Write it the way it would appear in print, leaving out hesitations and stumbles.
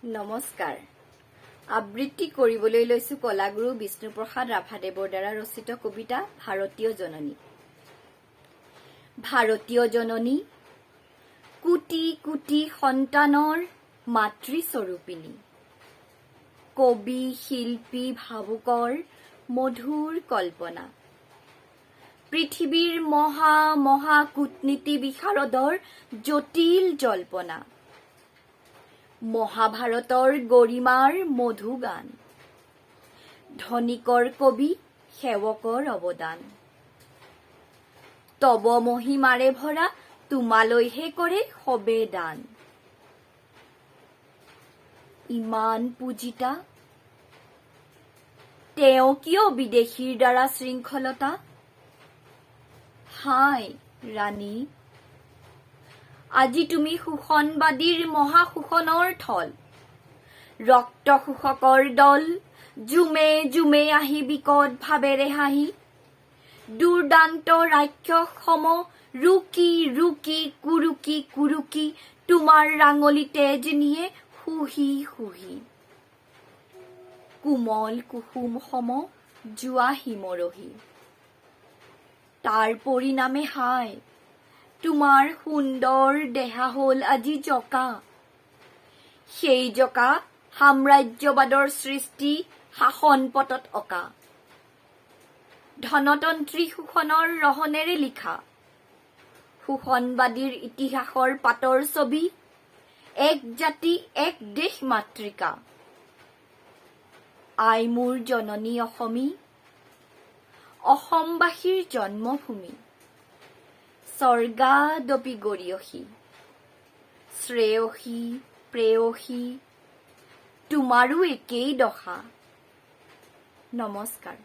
নমস্কাৰ। আবৃত্তি কৰিবলৈ লৈছো কলাগুৰু বিষ্ণুপ্ৰসাদ ৰাভাদেৱৰ দ্বাৰা ৰচিত কবিতা ভাৰতীয় জননী। ভাৰতীয় জননী, কোটি কোটি সন্তানৰ মাতৃস্বৰূপিণী, কবি, শিল্পী, ভাবুকৰ মধুৰ কল্পনা, পৃথিৱীৰ মহা মহা কূটনীতি বিশাৰদৰ জটিল জল্পনা, মহাভাৰতৰ গৰিমাৰ মধুগান, ধনিকৰ কবি, সেৱকৰ অৱদান, তব মহিমাৰে ভৰা, তোমালৈহে কৰে সবে দান। ইমান পূজিতা, তেওঁ কিয় বিদেশীৰ দ্বাৰা শৃংখলতা? হায় ৰাণী, আজি তুমি শোষণবাদীৰ মহাশোষণৰ থল। ৰক্ত শোষকৰ দল জুমে জুমে আহি বিকট ভাৱেৰে হাঁহি, দুৰ্দান্ত ৰাক্ষস সম ৰুকি ৰুকি কুৰুকি কুৰুকি তোমাৰ ৰাঙলী তেজ নিয়ে শুহি শুহি। কোমল কুসুম সম যোৱা হিমৰহি। তাৰ পৰিণামে হায়, তোমাৰ সুন্দৰ দেহা হল আজি জকা। সেই জকা সাম্ৰাজ্যবাদৰ সৃষ্টি শাসন পটত অঁকা, ধনতন্ত্ৰী শোষণৰ ৰহণেৰে লিখা শোষণবাদীৰ ইতিহাসৰ পাতৰ ছবি, এক জাতি এক দেশ মাতৃকা। আই মোৰ জননী অসমী, অসমবাসীৰ জন্মভূমি, স্বৰ্গাদপি গৰীয়সী, শ্ৰেয়সী, প্ৰেয়সী, তোমাৰো একেই দশা। নমস্কাৰ।